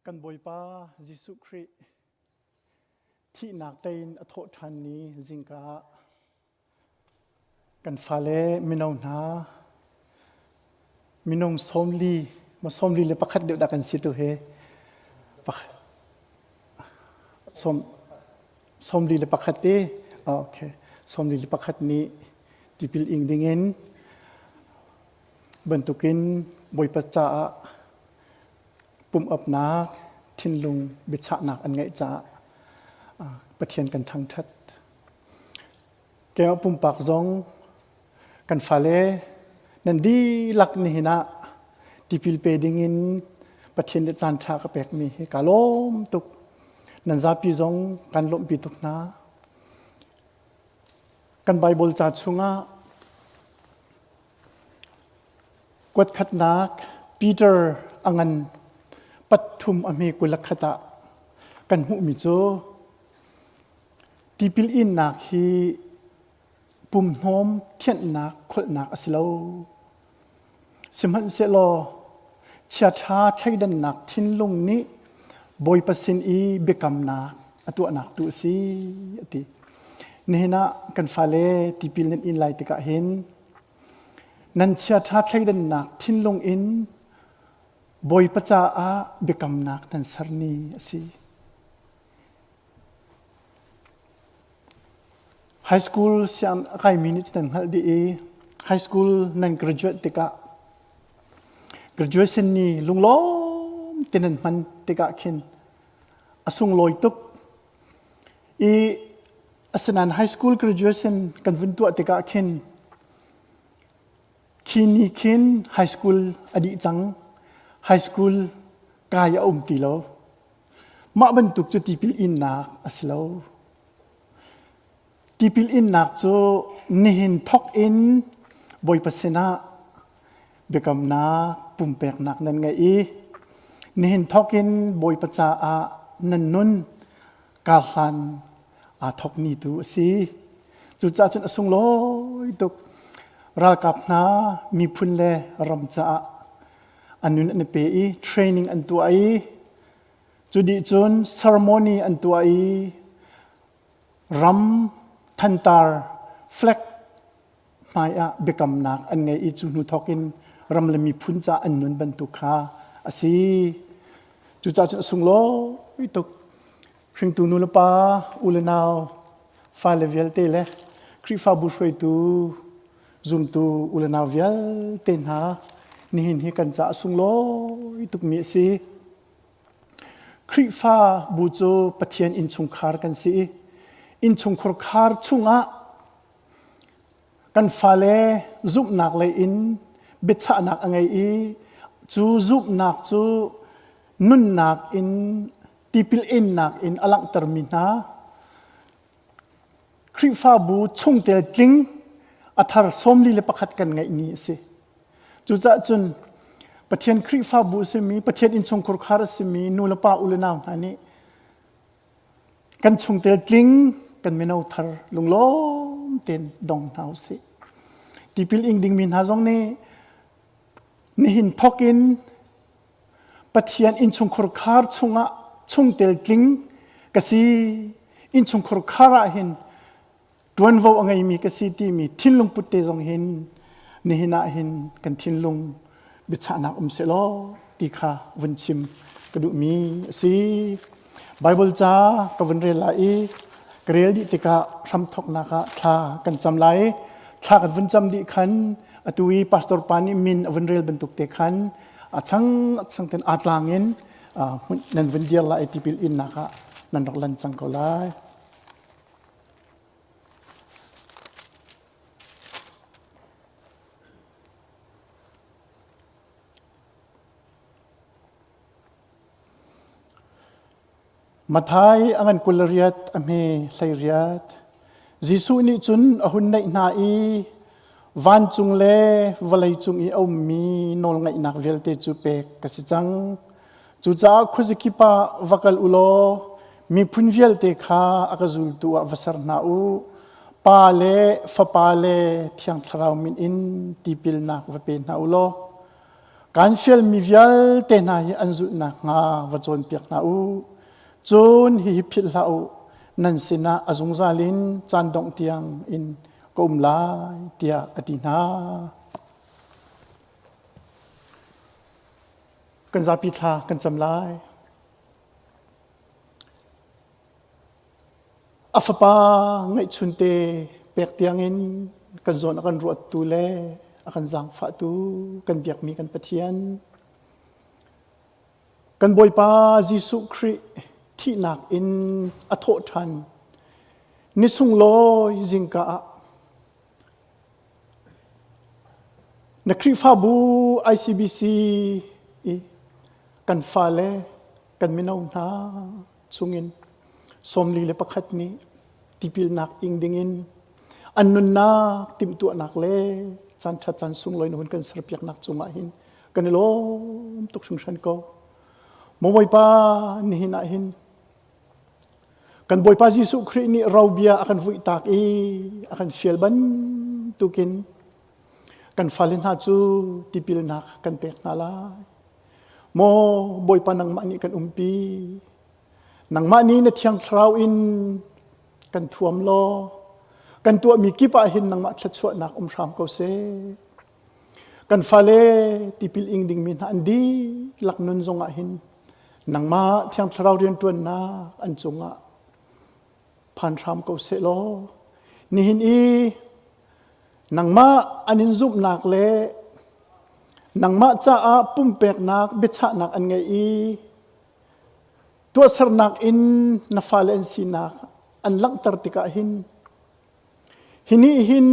Kan Bawipa Jesuh Khrih thihnak tein a thawh ṭhan ni zingka ah kan fale mino hna minung sawmli ma sawmli le pakhat deuh dah kan si tu hi sawm sawmli le pakhat ti okay sawmli le pakhat nih tipil ing dingin bantukin Bawipa caah pumh-apnak, thinlung biachahnak an ngeih caah Pathian kan thangṭhat. Keimah pumpak zong kan fale nan dihlak nihin ah tipil pe dingin Pathian nih caan ṭha ka pekmi hi ka lawm tuk. Nan zapi zong kan lawmhpi tuk hna. Kan Baibal ca chungah Kuatkhatnak Peter a ngan pathum a hme 21 ah kan hmuhmi cu tipil innak hi pumhnawm thianhnak kholhnak a si lo. Sihmanhsehlaw chiaṭha thleidannak thinlung nih Bawipa sin i biakamnak a tuahnak tu a si a ti. Nihin ah kan fale tipil nan in lai tikah hin Nan chiaṭha thleidannak thinlung in Bawipa caah biakamnak nan ser ni a si. High school siang a kaimi nih cun nan hngalh dih i high school nan graduate tikah graduation ni lunglawm te nan hman tikah khin a sunglawi tuk i Asinain high school graduation kan vun tuah tikah khin khi ni khin high school a dih cang. High school kai a um ti lo. Mah bantuk cu tipil innak a si lo. Tipil innak cu nihin thok in Bawipa sinah biakamnak pumpeknak nan ngeih i nihin thok in Bawipa caah nan nun karhlan aa thok ni tu a si. Cucaah cun a sunglawi tuk. Ralkap hna miphun le ram caah an nun an i pe i training an tuah i cu dih cun ceremony an tuah i ram thantar flag hmai ah biakamnak an ngei i cu hnu thawk in ram le miphun caah an nun bantuk kha a si. Cucaah cun a sunglawi tuk. Hringtu nu le pa, u le nau, fale vialte le Khrihfabu hruaitu, zumtu u le nau vialte hna nihin hi kan caah a sunglawi tukmi a si. Khrihfabu cu Pathian innchungkhar kan si i innchungkhar khar chungah Kan fale zumhnak lei in biachahnak a ngei i cu zumhnak cu nunnak in tipil innak in a langhtermi hna Khrihfabu chungtel tling a thar 41 kan ngeihmi a si. Cucaah cun Pathian Khrihfabu a simi, Pathian innchungkhar khar a simi nu le pa u le nau hna nih Kan chungtel tling kan mino thar lunglawm tein dong hna usih. Tipil ing dingmi hna zong nih nihin thawk in Pathian innchungkhar khar chungah chungtel tling ka si innchungkhar khar ah hin ṭuanvo a ngeimi ka si timi thinlung put te zong hin nihin ah hin kan thinlung biachahnak um sehlaw ti kha vun chim ka duhmi a si. Bible ca ka vun rel lai i ka rel dih tikah hramthawknak ah thla kan cam lai. Thla kan vun cam dih khan atu i pastor pa nih min a vun rel bantuk te khan a chang a chang ten aa tlang in nan vun dir lai tipil innak ah nan rak lan cang ko lai. Matthai a ngan 28 a hme 18 Jesuh nih cun a hun naih hna i vancung le vawlei cung i a ummi nawlngaihnak vialte cu pek ka si cang. Cucaah khuazakip ah va kal u law miphun vialte kha a ka zultu ah va ser hna u. Pa le Fapa le Thiang Thlarau min in tipilnak va pe hna u law. Kan fialmi vialte hna hi an zulh nakhnga va cawnpiak hna u. Cun hihi philh hlah u, nan sinah a zungzal in caan dongh tiang in ka um lai, tiah a ti hna. Kan zapi thla kan cam lai. A fapa ngeihchunte pek tiangin kan zawn a kan ruattu le a kan zaangfahtu kan biakmi kan Pathian. Kan Bawipa Jesuh Khrih thihnak in a thawh ṭhan ni sunglawi zingka ah na Khrihfabu ICBC i kan fale kan mino hna chungin 41 nih tipilnak ing dingin an nunnak timhtuahnak le caan ṭha caan sunglawi na hun kan serpiaknak cungah hin kan i lawm tuk hringhran ko. Maw Bawipa nihin ah hin kan Bawipa Jesuh Khrih nih robia a kan vuihtak i a kan fial bantukin kan fale hna cu tipilnak kan pek hna lai. Maw Bawipa nangmah nih kan umpi. Nangmah nih na thiang thlarau in kan thuam law kan tuahmi kip ah hin nangmah thluachuahnak um hram ko seh. Kan fale tipil ing dingmi hna an dihlak nun zongah hin nangmah thiang thlarau rianṭuannak an cungah phan hram ko seh law nihin i nangmah an in zumhnak le nangmah caah pumpeknak biachahnak an ngei i tuahsernak in na fale an sinak an langhter tikah hin hi nih hin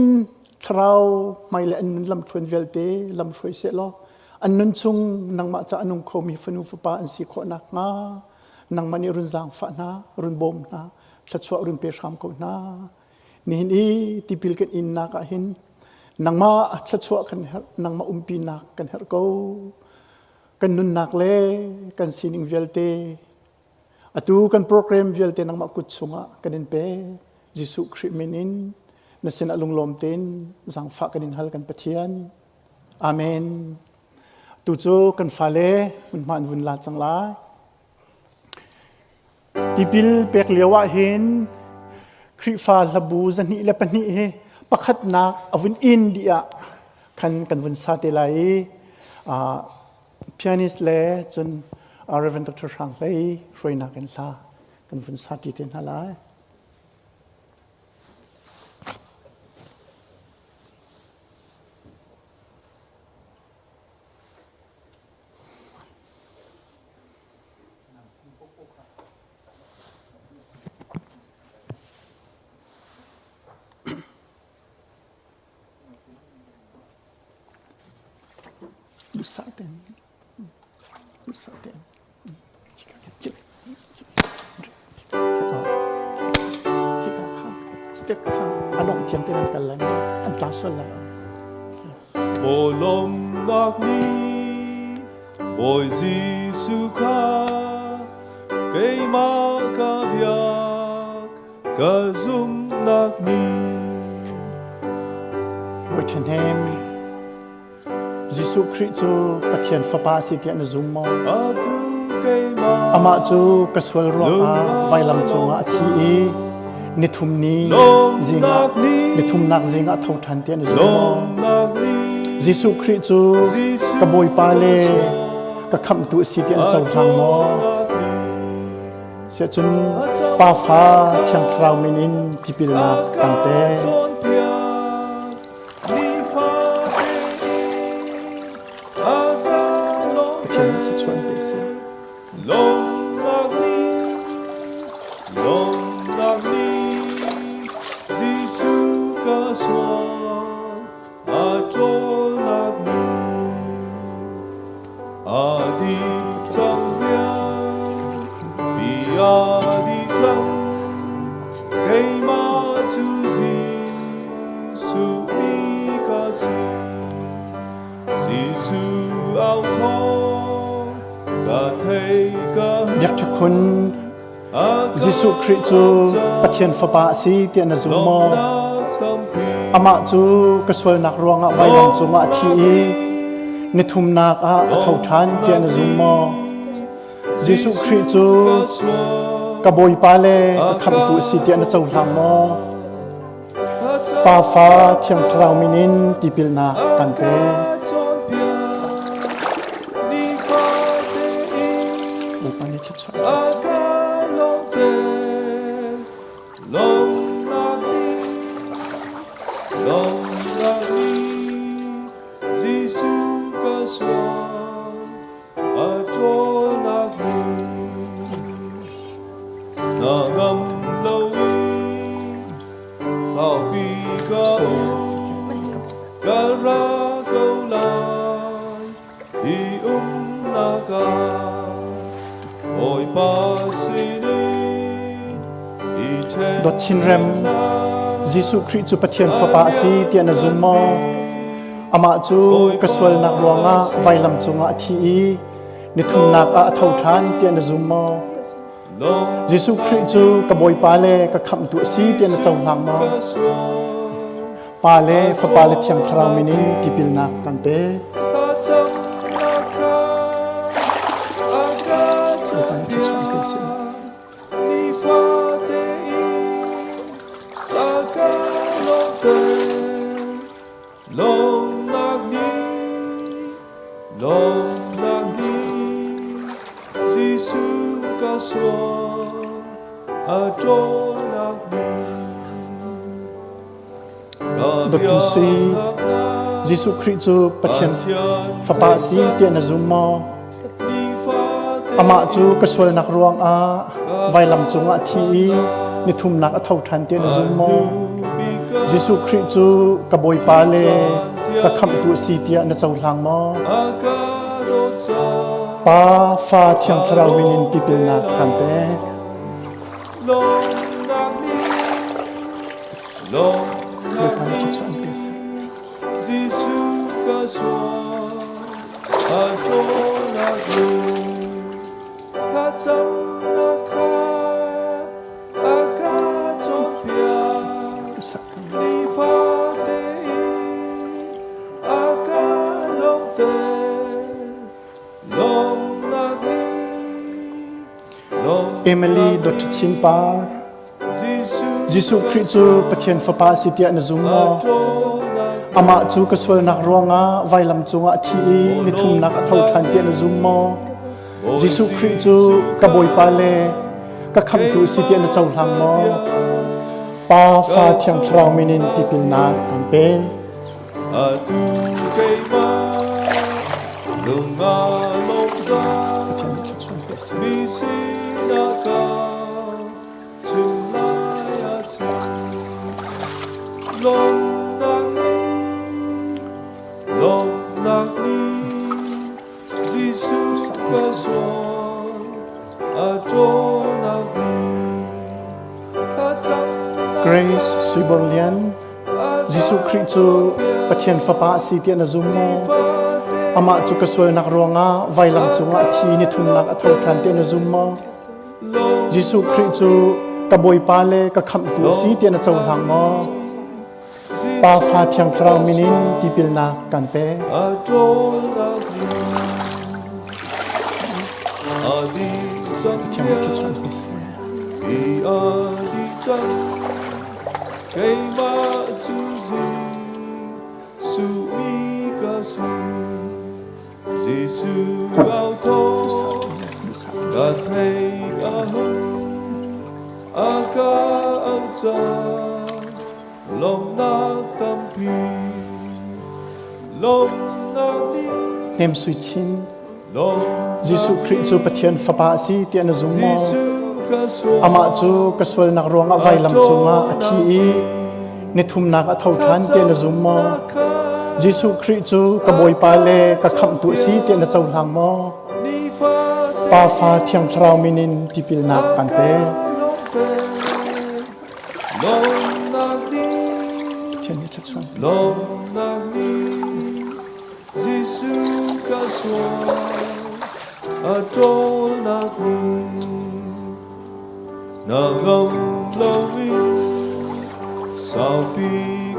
thlarau hmai le an nun lamthluan vialte lamhruai seh law an nun chung nangmah ca a nung khomi fanu fapa an si khawh nakhnga nangmah nih run zaangfah hna run bawm hna thluachuah run pe hram ko hna Nihin i tipil kan innak ah hin nangmah thluachuah kan herh, nangmah umpinak kan herh ko. Kan nunnak le kan sining vialte, atu kan program vialte nangmah kut chungah kan in pek. Jesuh Khrih min in na sinah lunglawm tein zaangfah kan in hal kan Pathian. Amen. Tu cu kan fale hmunhma an vun la cang lai. Tipil pek lio ah hin Khrihfa hlabu 202 hi pakhatnak a vun in dih ah khan kan vun sa te lai i pianist le cun Reverend Dr. Hrang Hlei hruainak in hla kan vun sa ti te hna lai. Duhsah tein. Duhsah tein. Step kha a dongh thiam tein an kal lai an tla sual lai. Maw lawmnak ni Bawi Jesuh kha keimah ka biak ka zumhnak ni. Bawi ṭhahnem Jesuh Khrih cu Pathian Fapa a si tiah na zum maw? Atu keimah Amah cu ka sual ruangah vailam cungah a thi i nithum ni zingah nithumnak zingah a tho ṭhan tiah na zum maw? Lawmnak ni Jesuh Khrih cu ka Bawipa le ka khamhtu a si tiah na cohlang maw? Siahcun Pa Fa Thiang Thlarau min in tipilnak kan pek. Pathian nih thluachuah in pe seh. Lawmnak ni, lawmnak ni, Jesuh ka sual a ṭawlnak ni. A dih cang rian, mi a dih cang, keimah cu Jesuh mi ka si. Jesuh au thawng ka thei ka Biakṭha khun Jesuh Khrih cu Pathian Fapa a si tiah na zum maw? Amah cu ka sualnak ruangah vailam cungah a thi i Nithumnak ah a tho ṭhan tiah na zum maw? Jesuh Khrih cu ka Bawipa le ka Khamhtu a si tiah na cohlang maw? Pa Fa Thiang Thlarau min in tipilnak kan pek. Bawipa nih thluachuah in seh. Dawt Chinrem, Jesuh Khrih cu Pathian Fapa a si tiah na zum maw? Amah cu ka sualnak ruangah vailam cungah a thi i nithumnak ah a tho ṭhan tiah na zum maw? Jesuh Khrih cu ka Bawipa le ka Khamhtu a si tiah na cohlang maw? Pa le Fapa le Thiang Thlarau min in tipilnak kan pek. Lawmnak ni, lawmnak ni, Jesuh ka sual a ṭawlnak ni. Dawtu si, Jesuh Khrih cu Pathian Fapa a si tiah na zum maw? Amah cu ka sualnak ruangah vailam cungah a thi i nithumnak a tho ṭhan tiah na zum maw? Jesuh Khrih cu ka Bawipa le ka Khamhtu a si tiah na cohlang maw? Pa, Fa, Thiang Thlarau min in tipilnak kan pek. Bawipa nih thluachuah an pe seh. Jesuh ka sual a ṭawnak thlacamnak kha a ka cawnpiak nifate in a ka lawmhter lawmhnak ni Emily Dr. Chin Par Jesuh Khrih cu Pathian Fapa a si tiah na zum maw? Amah cu ka sualnak ruangah vailam cungah a thi i nithumnak a tho ṭhan tiah na zum maw? Jesuh Khrih cu ka Bawipa le ka Khamhtu a si tiah na cohlang maw? Pa, Fa, Thiang Thlarau min in tipilnak kan pe. Atu keimah lung aa lawm Pathian nih thluachuah pe seh. mi sinak ah chim lai a si. Lawmnak ni, lawmnak ni, Jesuh ka sual a ṭawnak ni. Thlacamnak Grace Suiborlian Jesuh Khrih cu Pathian Fapa a si tiah na zum maw? Amah cu ka sualnak ruangah vailam cungah a thi i nithumnak a tho ṭhan tiah na zum maw? Jesuh Khrih cu ka Bawipa le ka Khamhtu a si tiah na cohlang maw? Pa Fa Thiang Thlarau min in tipilnak kan pek. Pathian nih thluachuah in pe seh. Keimah cu Jesuh mi ka si. Jesuh au thaw ka thei a hung a ka au cang lawmhnak tampi lawmhnak ni Hnem Sui Chin Jesuh Khrih cu Pathian Fapa a si tiah na zum maw? Amah cu ka sualnak ruangah vailam cungah a thi i nithumnak a tho ṭhan tiah na zum maw? Jesuh Khrih cu ka Bawipa le ka Khamhtu a si tiah na cohlang maw? Pa, Fa, Thiang Thlarau min in tipilnak kan pek. Pathian nih thluachuah. Jesuh ka sual a ṭawlnak ni na ngam loin saupi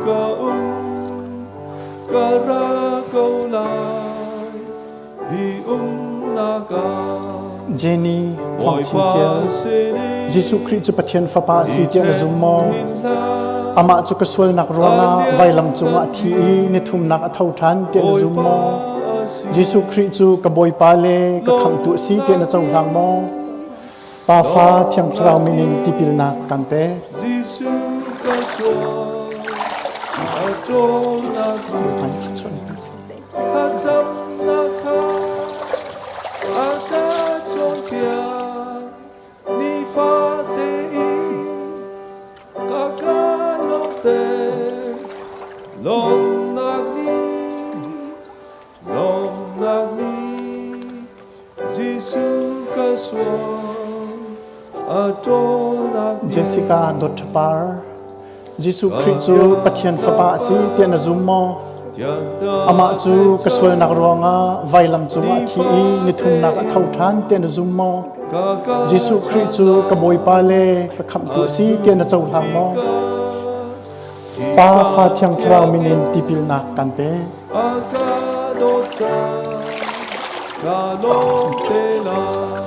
ka um ka ra ko lai. Hi umnak ah Jenny Huang Chin Bawipa Tial sin in Jesuh Khrih cu Pathian Fapa a si i tiah na ṭhen zum maw? hin hlah. Amah cu ka sualnak A ruangah vailam cungah a thi i lianngan nithumnak a tho ṭhan tiah na zum Bawipa maw? a si. Jesuh Khrih cu ka Bawipa le ka Khamhtu a si tiah na Lawmnak cohlang ni, maw? Pa, Fa, Thiang Thlarau lawmnak min in ni, tipilnak kan pek. Jesuh ka sual a ṭawlnak ni. Thlacamnak kha a ka cawnpiak nifate in ka ka lawmhter. Lawmnak ni, lawmnak ni, Jesuh ka sual a ṭawlnak ni. Jessica Dawt Par, Jesuh Ka Khrih cu Pathian Fapa a si tiah na zum maw? Amah cu ka sualnak ruangah vailam cungah a thi i nithumnak a tho ṭhan tiah na zum maw? Jesuh Khrih cu ka Bawipa le ka Khamhtu a si tiah na cohlang maw? Pa, Fa, Thiang Thlarau min in tipilnak kan pek.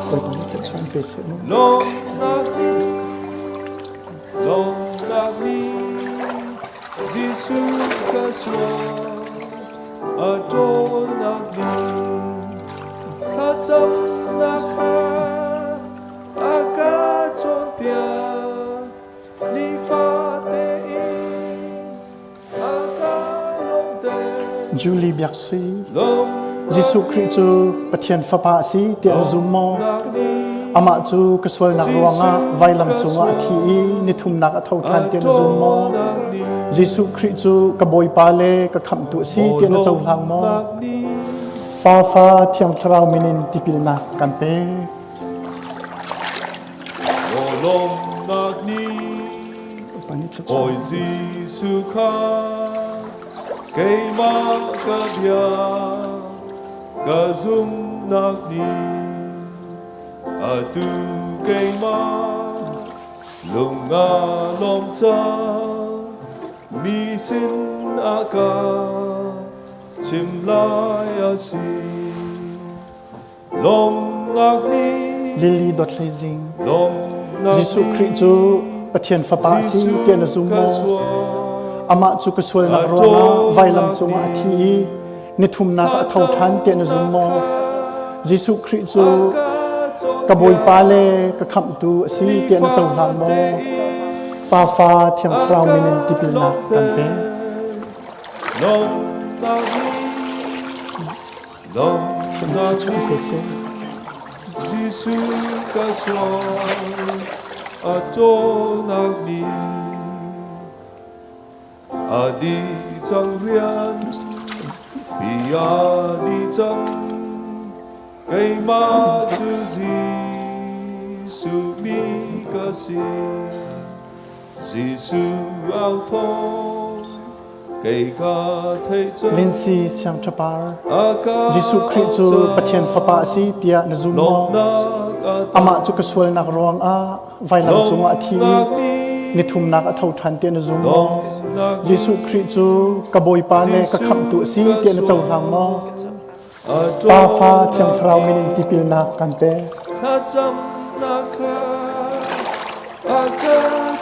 Bawipa nih thluachuah in pe seh mu. Lawmnak ni Jesuh ka sual a ṭawlnak ni thlacamnak kha a ka cawnpiak nifate in a ka lawmhter. Julie Biak Sui, Lawmnak Jesuh Khrih ni cu Pathian Fapa a si tiah na zum maw? lawmnak ni Amah cu ka sualnak ruangah Jesuh vailam ka cungah a thi i sual nithumnak a tho a ṭhan tiah na zum maw? ṭawlnak ni Jesuh Khrih cu ka Bawipa le ka Khamhtu a si Maw tiah na cohlang maw? lawmnak ni Pa, Fa, Thiang Thlarau min in tipilnak kan pek. Maw lawmnak ni Bawipa nih thluachuah Bawi Jesuh kha keimah ka bia ka zumhnak nih Atu keimah lung aa lawm cang mi sin ah ka chim lai a si. Lawmnak ni Lily Dawt Hlei Zing lawmnak Jesuh ni Khrih cu Pathian Fapa a si Jesuh tiah na zum ka maw? sual Amah cu ka sualnak a ruangah vailam ṭawlnak cungah a ni thi i nithumnak ah a tho ṭhan tiah na zum thlacamnak maw? kha Jesuh Khrih cu a ka ka Bawipa cawnpiak le ka Khamhtu a si tiah na cohlang maw? nifate in Pa, Fa, Thiang a Thlarau ka min in tipilnak kan lawmhter. pek. Lawmnak ni lawmnak Thluachuah ni pe seh. Jesuh ka sual a ṭawlnak ni A dih cang rian pi a dih cang keimah cu Jesuh mi ka si Jesuh au thawng kei ka theih cang Lindsay Siangṭhapar a ka Jesuh Khrih auh cu Pathian Fapa a cang si tiah na zum maw? lawmhnak a Amah cu tam ka sualnak ruangah vailam cungah a thi i lawmhnak ni nithumnak a tho ṭhan tiah na zum maw? lawmhnak Jesuh ni Khrih cu ka Bawipa le ka Jesuh Khamhtu a si ka tiah na cohlang maw? sual a Pa, Fa, ṭawlnak Thiang Thlarau ni min in tipilnak kan pek. thlacamnak kha a ka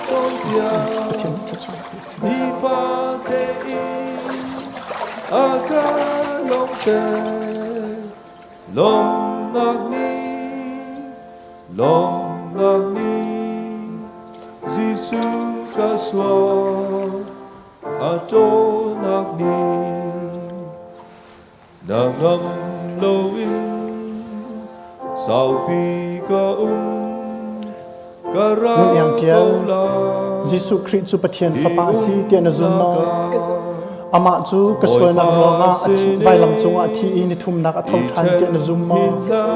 cawnpiak Pathian thluachuah pe seh. nifate in a ka lawmhter lawmhnak ni Lawmnak ni Jesuh ka sual a ṭawlnak ni na ngam loin saupi ka um ka ra Nun Iang ko Ṭial, lai Jesuh Khrih cu Pathian hi Fapa a si tiah na zum umnak maw? ah Amah cu ka sualnak Bawipa ruangah a thi, sin vailam in cungah a thi i nithumnak a tho i ṭhan ṭhen tiah na zum maw? hin hlah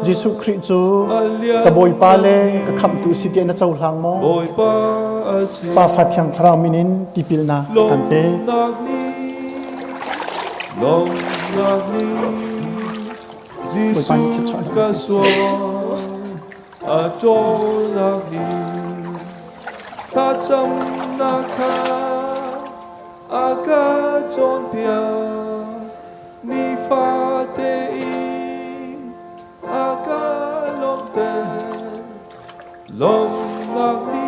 Jesuh Khrih cu a ka Bawipa lianngan le mi ka Khamhtu si tiah na cohlang maw? Bawipa a si Pa Fa Thiang Thlarau min in tipilnak kan pe. Lawmhnak ni lawmhnak ni Bawipa nih Jesuh thluachuah in ka pe seh. sual a ṭawlnak ni thlacamnak kha a ka cawnpiak nifate in. Lawmhnak ni,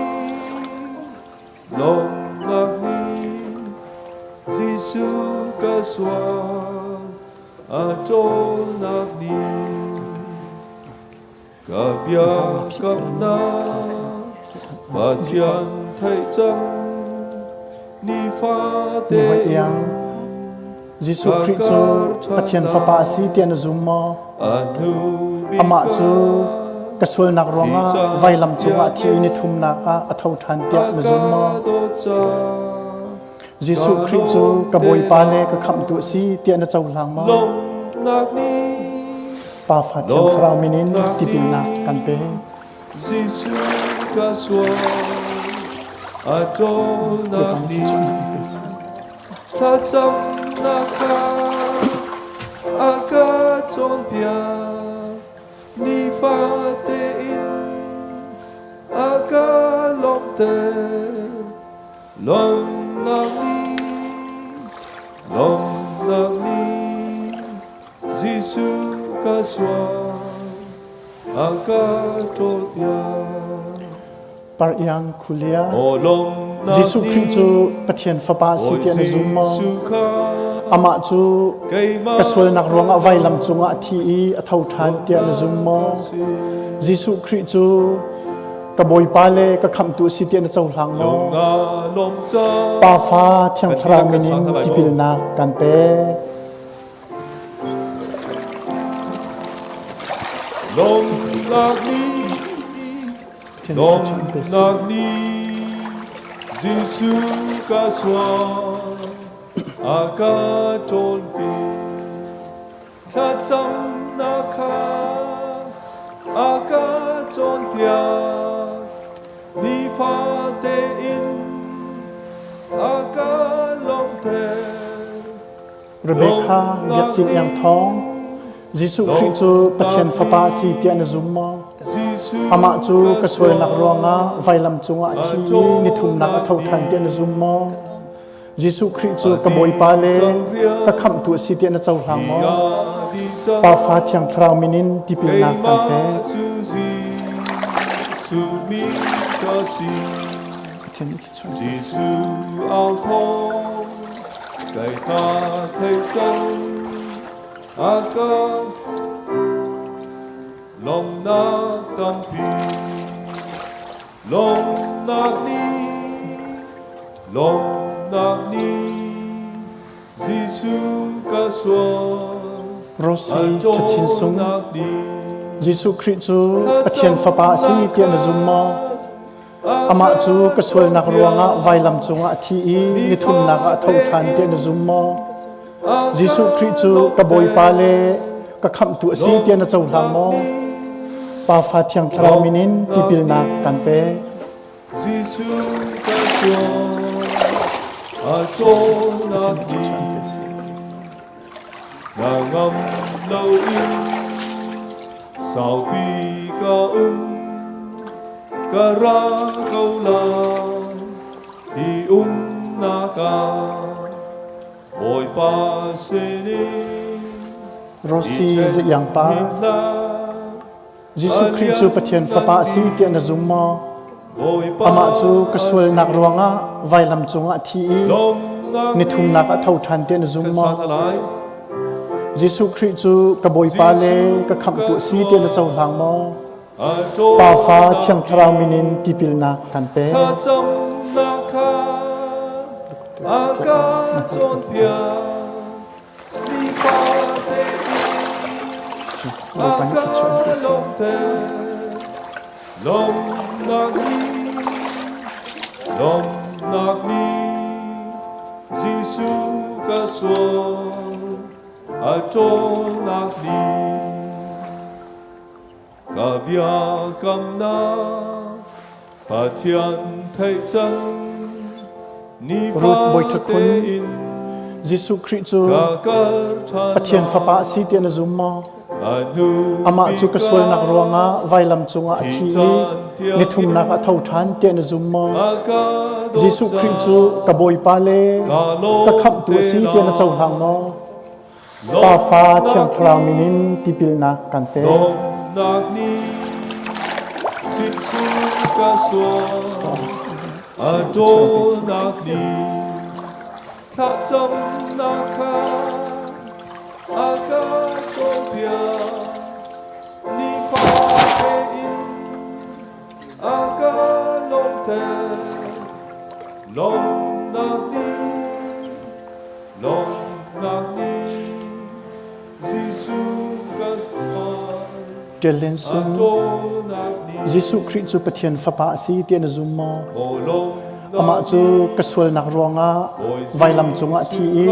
lawmhnak ni, Jesuh ka sual a ṭawlnak ni. Ka biakamnak Pathian theih cang nifate in Jesuh Khrih cu Pathian Fapa a si tiah na zum maw? Amah cu ka sualnak ruangah vailam cungah thi in i thumnak ah a tho ṭhan tiah na zum maw? Jesuh Khrih cu ka Bawipa le ka Khamhtu a si tiah na cohlang maw? Pa Fa Thiang Thlarau min in tipilnak kan pe. Jesuh ka sual a ṭawlnak ni thlacamnak kha a ka cawnpiak nifate in a ka lawmhter lawmhnak ni lawmhnak ni Jesuh ka sual a ka ṭawlpiak. Par iang khulia Jesuh Khrih cu Pathian Fapa a si tiah na zum maw? Amah cu ka sualnak ruangah vailam cungah a thi i a tho ṭhan tiah na zum maw? Jesuh Khrih cu ka Bawipa le ka Khamhtu a si tiah na cohlang maw? Pa Fa Thiang Thlarau min in tipilnak kan pek. Lawmhnak ni, lawmhnak ni, Jesuh ka sual a ka ṭawlpi. Thlacamnak kha a ka cawnpiak, nifate in a ka lawmhter. Rebekah Biakcin Iang Thawng Jesuh Khrih cu Pathian Fapa a si tiah na zum maw? Amah cu ka sualnak ruangah vailam cungah a thi i nithumnak a tho ṭhan tiah na zum maw? Jesuh Khrih cu ka Bawipa le ka Khamhtu a si tiah na cohlang maw? Pa Fa Thiang Thlarau min in tipilnak kan pek. Jesuh au thawng kai ka thei cang a ka lawmhnak tampi lawmhnak ni lawmhnak ni Jesuh ka sual Rosi Thachin Sung Jesuh Khrih cu Pathian Fapa a si tiah na zum maw? Amah cu ka sualnak ruangah vailam cungah a thi i nithumnak ah a tho ṭhan tiah na zum maw? Jesuh Khrih cu ka Bawipa le ka Khamhtu a si tiah na cohlang maw? Pa Fa Thiang Thlarau min in tipilnak kan pek. Jesuh ka sual a ṭawlnak ni na ngam loin saupi ka um ka ra ko lai hi umnak ah Bawipa sinin Rosi Zayang Pa Jesuh Khrih cu Pathian Fapa a si tiah na zum maw? Amah cu ka sualnak ruangah vailam cungah a thi i nithumnak ah tho ṭhan tiah na zum maw? Jesuh Khrih cu ka Bawipa le ka Khamhtu a si tiah na cohlang maw? Pa Fa Thiang Thlarau min in tipilnak kan pek. Lawmhnak ni, lawmhnak ni, Jesuh ka sual a ṭawlnak ni. Ka biakamnak Pathian theih cang Ruth Bawiṭhakhun Jesuh Khrih cu Pathian Fapa a si tiah na zum maw? Amah cu ka sualnak ruangah vailam cungah a thi i nithumnak ah tho ṭhan tiah na zum maw? Jesuh Khrih cu ka Bawipa le ka Khamhtu a si tiah na cohlang maw? Pa Fa Thiang Thlarau min in tipilnak kan pek. Jesuh ka sual a dawtnak nih thlacamnak kha a ka cawnpiak nifate in a ka lawmhter lawmhnak nih lawmhnak nih Ṭial Sung, Jesuh Khrih cu Pathian Fapa a si tiah na zum maw? Amah cu ka sualnak ruangah vailam cungah a thi i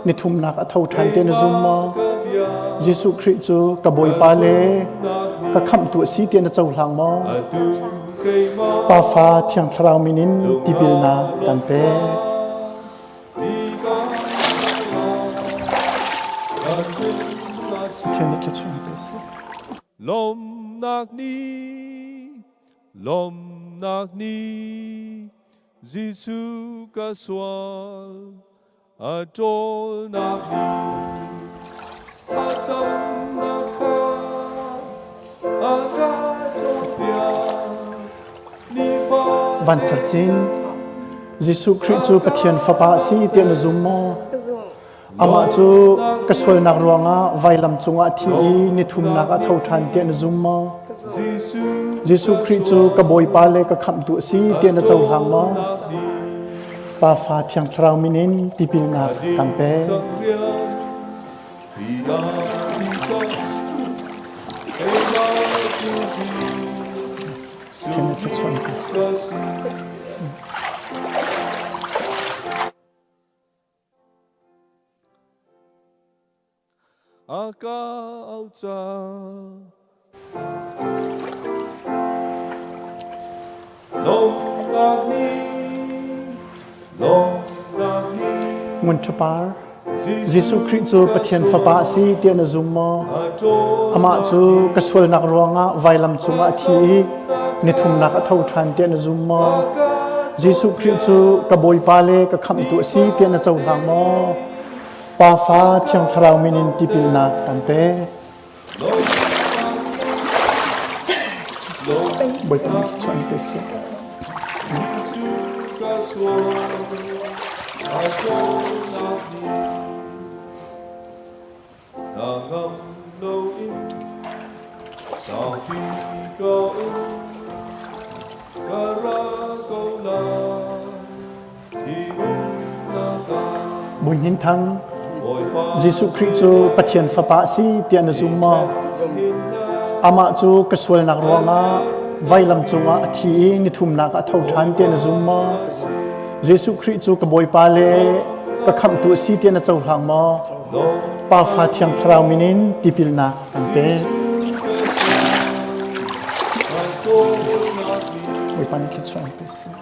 nithumnak a tho ṭhan tiah na zum maw? Jesuh Khrih cu ka Bawipa le ka Khamhtu a si tiah na cohlang maw? Pa Fa Thiang Thlarau min in tipilnak kan pek. Pathian nih thluachuah in pe seh. Lawmnak ni, lawmnak ni, Jesuh ka sual a ṭawlnak ni, thlacamnak kha a ka cawnpiak. Van Cin, Jesuh Khrih cu Pathian Fapa a si tiah na zum maw? Ka zum. Amah cu ka sualnak ruangah vailam cungah a thi i nithumnak ah tho ṭhan tiah na zum maw? Ka zum. Jesuh Khrih cu ka Bawipa le ka Khamhtu a si tiah na cohlang maw? Pa Fa Thiang Thlarau min in tipilnak kan pek. Pathian nih thluachuah in pe seh. A ka au ca Lawmnak ni lawmnak ni Ngun Ṭhapar Jesuh Khrih cu Pathian Fapa a si tiah na zum maw? Amah cu ka sualnak ruangah vailam cungah a thi i nithumnak a tho ṭhan tiah na zum maw? Jesuh Khrih cu ka Bawipa le ka Khamhtu a si tiah na cohlang maw? Pa Fa Thiang Thlarau min in tipilnak kan pek. Bawipa nih thluachuah in pe seh. Bawi Hnin Thang, Jesuh Khrih cu Pathian Fapa a si tiah na zum maw? Amah cu ka sualnak ruangah vailam cungah a thi i nithumnak ah a tho ṭhan tiah na zum maw? Jesuh Khrih cu ka Bawipa le ka Khamhtu a si tiah na cohlang maw? Pa Fa Thiang Thlarau min in tipilnak kan pek. Bawipa nih thluachuah in pe seh.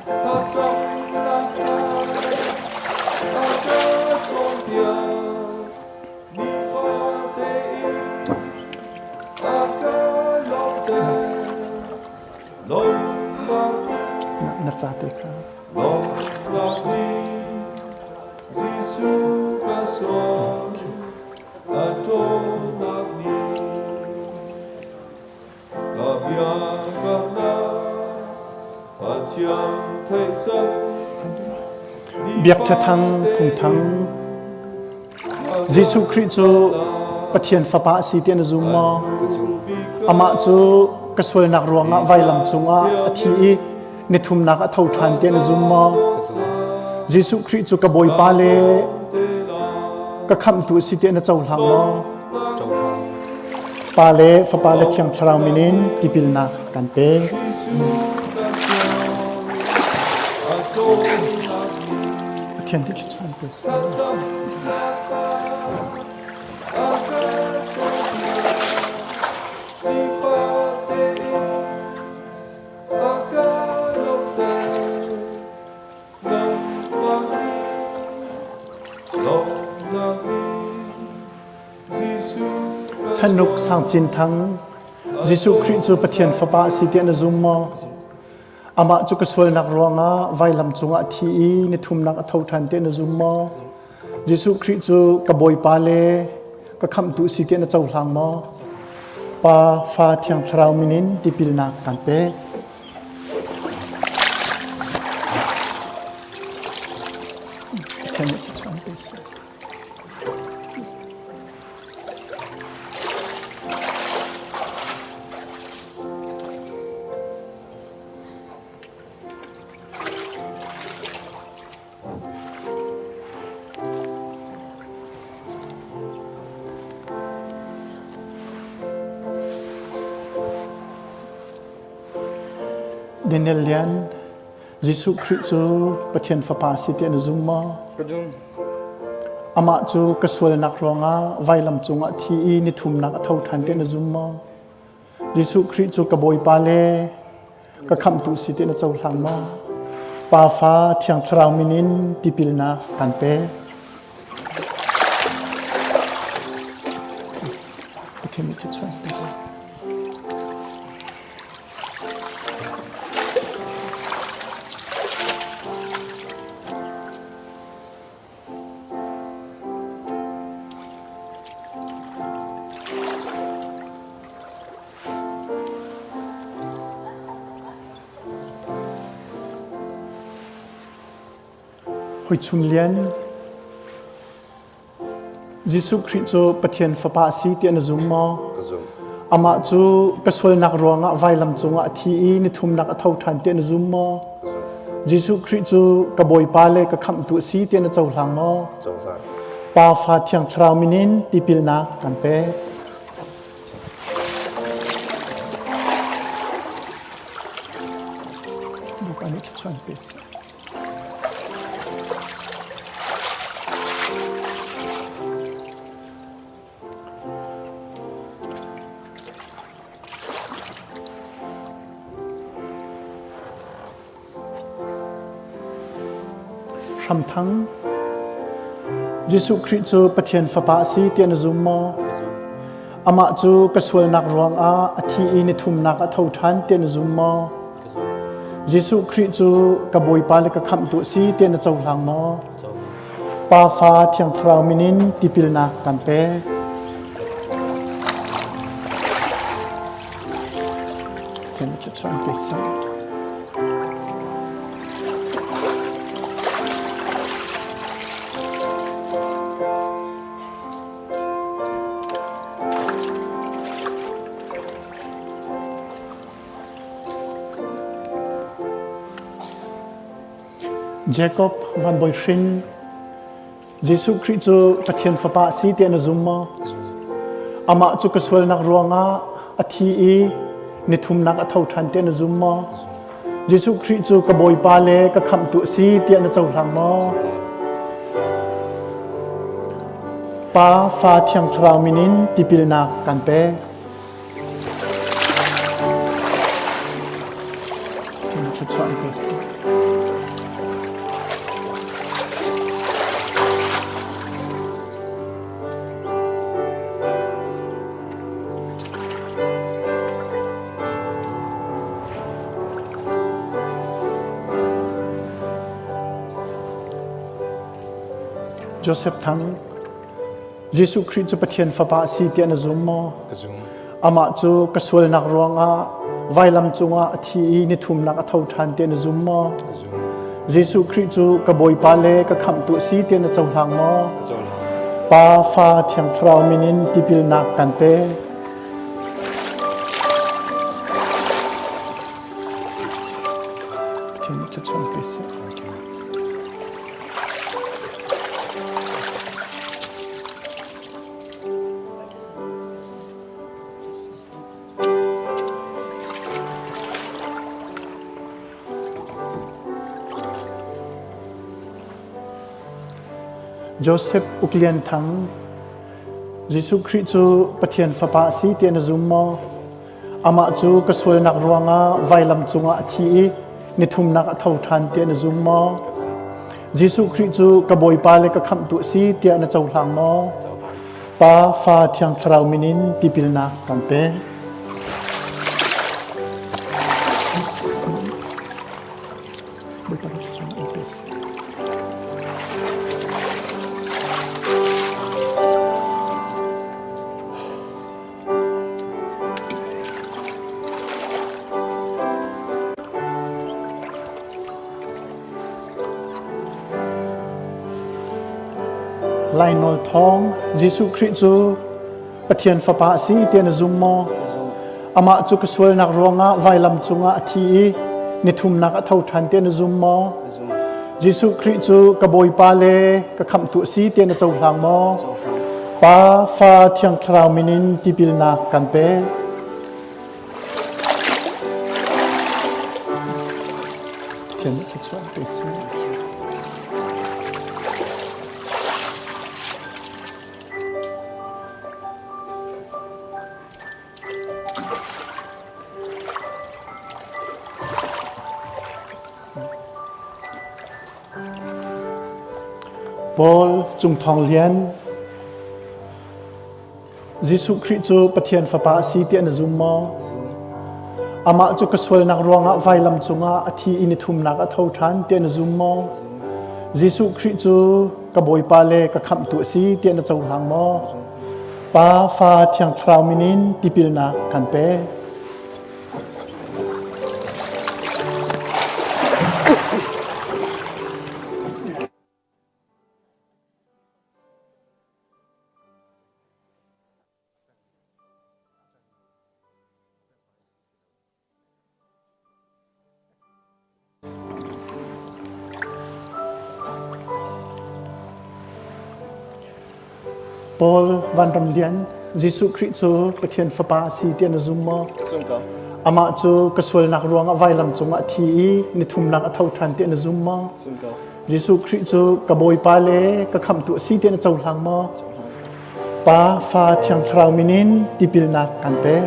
Na ca te kha. Biak ṭhathang phungthang Jesuh Khrih cu Pathian Fapa a si tiah na zum maw? Amah cu ka sualnak ruangah vailam cungah a thi i nithumnak a tho ṭhan tiah na zum maw? Jesuh Khrih cu ka Bawipa le ka Khamhtu a si tiah na cohlang maw? Pa le Fapa le Thiang Thlarau min in tipilnak kan pek. Pathian ti thluachuah pe seh. Chanuk Sang Cin Thang, Jesuh Khrih cu Pathian Fapa a si tiah na zum maw? Amah cu ka sualnak ruangah vailam cungah a thi i nithumnak a tho ṭhan tiah na zum maw? Jesuh Khrih cu ka Bawipa le ka Khamhtu a si tiah na cohlang maw? Pa, Fa, Thiang Thlarau min in tipilnak kan pek. Pathian nih thluachuah an pe seh. Daniel Lian, Jesuh Khrih cu Pathian Fapa si tiah na zum maw? Ka zum. Amah cu ka sualnak ruangah vailam cungah thi i nithumnak a tho ṭhan tiah na zum maw? Jesuh Khrih cu ka Bawipa le ka khamhtu si ti na cohlang maw? Pa Fa Thiang Thlarau min in tipilnak kan pek. Pathian nih thluachuah in pe seh. Huichun Lian, Jesuh Khrih cu Pathian Fapa a si tiah na zum maw? Ka zum. Amah cu ka sualnak ruangah vailam cungah a thi i nithumnak a tho ṭhan tiah na zum maw? Ka zum. Jesuh Khrih cu ka Bawipa le ka Khamhtu a si tiah na cohlang maw? Cohlang. Pa, Fa, Thiang Thlarau min in tipilnak kan pek. Bawipa nih thluachuah in pe seh. Hramthang Jesuh Khrih cu Pathian Fapa a si tiah na zum maw? Amah cu ka sualnak ruangah a thi i nithumnak a tho ṭhan tiah na zum maw? Jesuh Khrih cu ka Bawipa le ka Khamhtu a si tiah na cohlang maw? Pa, Fa, Thiang Thlarau min in tipilnak kan pek. Pathian nih thluachuah in pe seh. Jacob Van Bawi Hrin Jesuh Khrih cu Pathian Fapa a si tiah na zum maw? Amah cu ka sualnak ruangah a thi i nithumnak a tho ṭhan tiah na zum maw? Jesuh Khrih cu ka Bawipa le ka Khamhtu a si tiah na cohlang maw? Pa, Fa, Thiang Thlarau min in tipilnak kan pek. Thluachuah in pe seh. Joseph Thang Jesuh Khrih cu Pathian Fapa a si tiah na zum maw? Ka zum. Amah cu ka sualnak ruangah vailam cungah a thi i nithumnak a tho ṭhan tiah na zum maw? Ka zum. Jesuh Khrih cu ka Bawipa le ka Khamhtu a si tiah na cohlang maw? Ka cohlang. Pa, Fa, Thiang Thlarau min in tipilnak kan pek. Pathian nih thluachuah in pe seh. Joseph Uk Lian Thang, Jesuh Khrih cu Pathian Fapa a si tiah na zum maw? Amah cu ka sualnak ruangah vailam cungah a thi i nithumnak a tho ṭhan tiah na zum maw? Jesuh Khrih cu ka Bawipa le ka Khamhtu a si tiah na cohlang maw? Pa, Fa, Thiang Thlarau min in tipilnak kan pek. Bawipa thluachuah in pe seh. Lainawl thawng Jesuh Khrih cu Pathian Fapa a si tiah na zum maw? Amah cu ka sualnak ruangah vailam cungah a thi i nithumnak a tho ṭhan tiah na zum maw? Jesuh Khrih cu ka Bawipa le ka Khamhtu a si tiah na cohlang maw? Pa, Fa, Thiang Thlarau min in tipilnak kan pek. Pathian nih thluachuah pe seh. Paul Cung Thawng Lian Jesuh Khrih cu Pathian Fapa a si tiah na zum maw? Amah cu ka sualnak ruangah vailam cungah a thi i ni thumnak a tho ṭhan tiah na zum maw? Jesuh Khrih cu ka Bawipa le ka Khamhtu a si tiah na cohlang maw? Pa, Fa, Thiang Thlarau min in tipilnak kan pek. Paul Vanram Lian, Jesuh Khrih cu Pathian Fapa a si tiah na zum maw? Zum ko. Amah cu ka sualnak ruangah vailam cungah a thi i nithumnak a tho ṭhan tiah na zum maw? Zum ko. Jesuh Khrih cu ka Bawipa le ka Khamhtu a si tiah na cohlang maw? Pa, Fa, Thiang Thlarau min in tipilnak kan pek.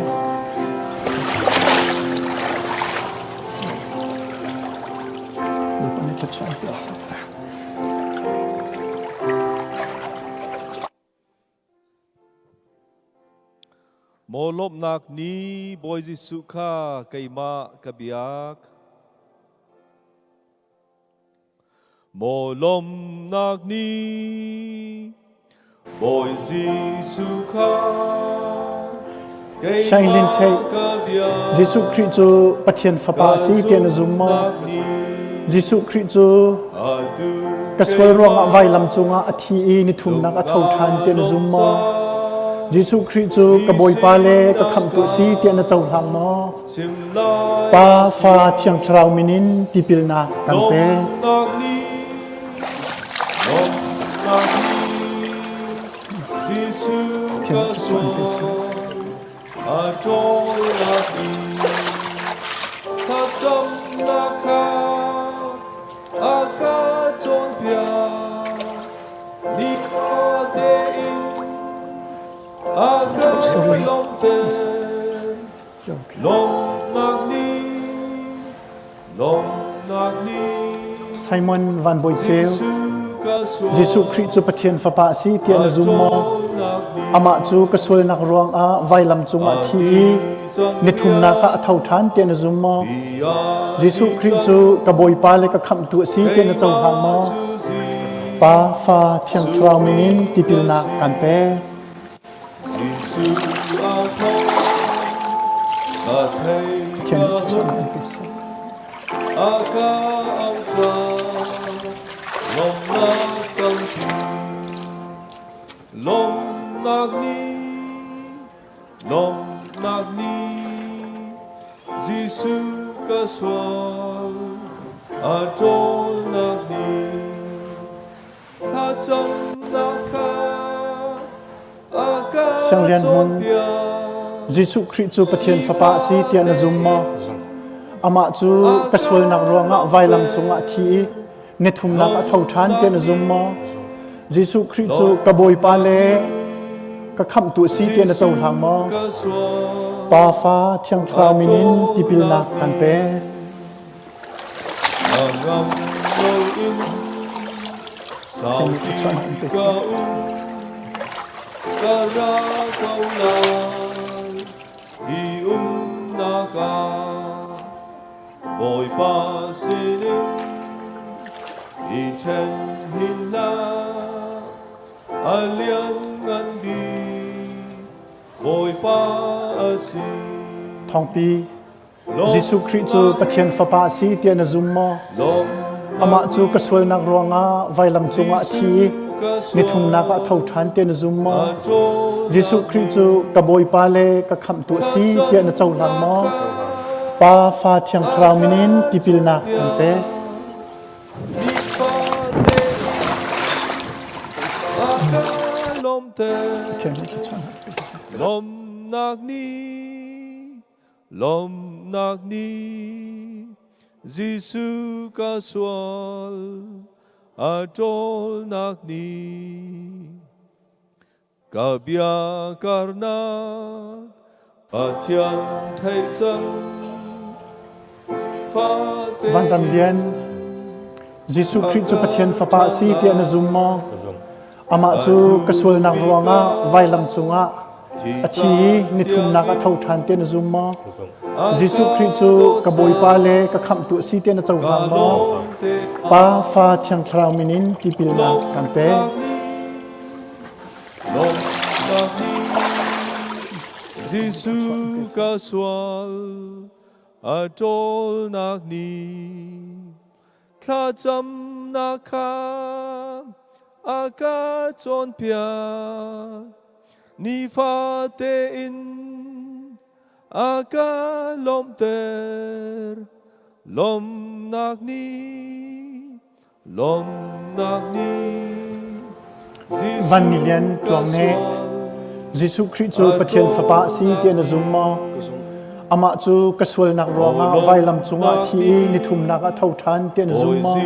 Maw lawmhnak ni Bawi Jesuh kha keimah ka biak. Maw lawmhnak ni Bawi Jesuh kha Shailin Tate, Jesuh Khrih cu Pathian Fapa a si tiah na zum maw? Jesuh Khrih cu ka sual ruangah vailam cungah a thi i nithumnak a tho ṭhan tiah na zum maw? Jesuh Khrih cu ka Bawipa le ka Khamhtu a si tiah na cohlang maw? Pa, Fa, Thiang Thlarau min in tipilnak kan pek. Thiang Thlarau pe seh. Sorry. Simon Van Bawi Ceu, Jesuh Khrih cu Pathian Fapa a si tiah na zum maw? Amah cu ka sualnak ruangah vailam cungah thi i nithumnak ah a tho ṭhan tiah na zum maw? Jesuh Khrih cu ka Bawipa le ka Khamhtu a si tiah na cohlang maw? Pa, Fa, Thiang Thlarau min in tipilnak kan pek. Pathian nih thluachuahnak in pe seh. Lawmnak ni, lawmnak ni, Jesuh ka sual a ṭawlnak ni. Sianglian hmun Jesuh Khrih cu Pathian Fapa a si tiah na zum maw? Amah cu ka sualnak ruangah vailam cungah a thi i nithumnak a tho ṭhan tiah na zum maw? Jesuh Khrih cu ka Bawipa le ka Khamhtu a si tiah na cohlang maw? Pa, Fa, Thiang Thlarau min in tipilnak kan pek. Bawipa sinin i ṭhen hin hlah, a lianngan bik Bawipa a si. Thawngpi Jesuh Khrih cu Pathian Fapa a si tiah na zum maw? Amah cu ka sualnak ruangah vailam cungah a thi i Nithumnak ah tho ṭhan tiah na zum maw? Jesuh Khrih cu ka Bawipa le ka Khamhtu a si tiah na cohlang maw? Pa, Fa, Thiang Thlarau min in tipilnak kan pek. Lawmnak ni Lawmnak ni Jesuh ka sual a ṭawlnak ni ka bia karnak Pathian theih cang fate Vanram lian Jesuh Khrih cu Pathian Fapa a si tiah na zum maw? Amah cu ka sualnak ruangah vailam cungah a thi i nithumnak a tho ṭhan tiah na zum maw? Jesuh Khrih cu ka Bawipa le ka Khamhtu a si tiah na cohlang maw? Pa, Fa, Thiang Thlarau min in tipilnak kan pek. Jesuh ka sual a ṭawlnak ni Thlacamnak kha a ka cawnpiak. Nifate in a ka lawmhter. Lawmhnak ni, lawmhnak ni. Van Milian Tluang nih Jesuh Khrih cu Pathian Fapa a si tiah na zum maw? Amah cu ka sualnak ruangah vailam cungah a thi i nithumnak ah tho ṭhan tiah na zum maw?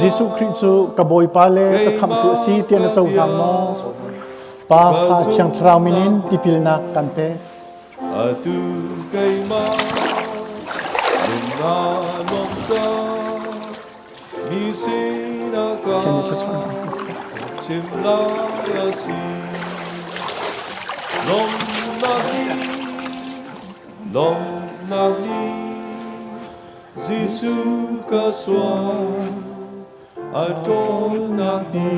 Jesuh Khrih cu ka Bawipa le ka Khamhtu a si tiah na cohlang maw? Pa, Fa, Thiang Thlarau min in tipilnak kan pek. Atu keimah lung naa nuam cang mi sinah ka chim lai a si. Lawmhnak ni, lawmhnak ni, Jesuh ka sual a ṭawlnak ni.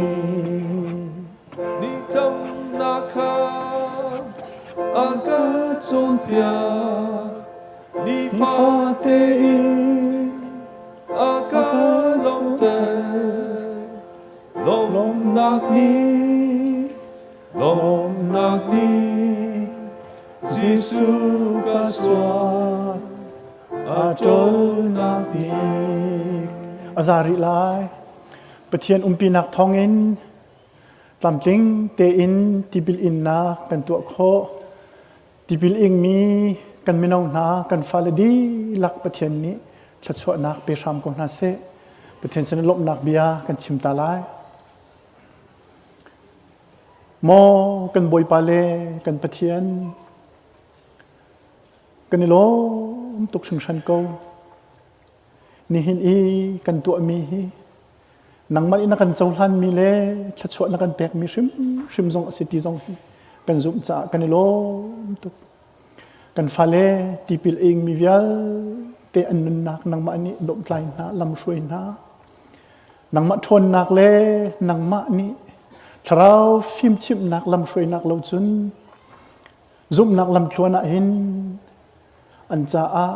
Ni tamnak kha a ka cawnpiak, nifate in a ka lawmhter. Lawmhnak ni, lawmhnak ni, Jesuh ka sual a ṭawlnak ni. A za rih lai. Pathian umpinak thawngin tlamtling tein tipil innak kan tuah khawh. Tipil ingmi kan mino hna, kan fale dihlak Pathian nih thluachuahnak pe hram ko hna seh. Pathian sin lawmhnak bia kan chim ta lai. Maw kan Bawipa le kan Pathian, kan i lawm tuk hringhran ko. Nihin i kan tuahmi hi nangmah nih na kan cohlanmi le thluachuah na kan pekmi hrimhrim zong a si ti zong hi kan zumh caah kan i lawm tuk. Kan fale tipil a ingmi vialte an nunnak nangmah nih dawmtlai hna, lamhruai hna. Nangmah ṭhawnnak le nangmah nih thlarau fimchimhnak lamhruainak lo cun zumhnak lamthluan ah hin an caah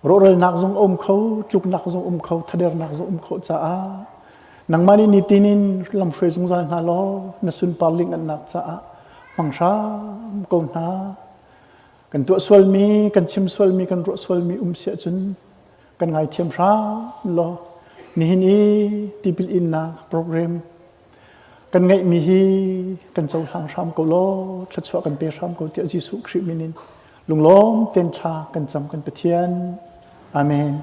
rawhralnak zong a um kho, tluknak zong um kho, thadernak zong um khawh caah nangmah nih nitin in lamhruai zungzal hna law na sunpar lingannak caah hmang hram ko hna. Kan tuah sualmi, kan chim sualmi, kan ruah sualmi um siah cun kan ngaithiam hram law nihin i tipil innak program kan ngeihmi hi kan cohlang hram ko law thluachuah kan pe hram ko tiah Jesuh Khrih min in lunglawm ten thla kan cam kan Pathian. Amen.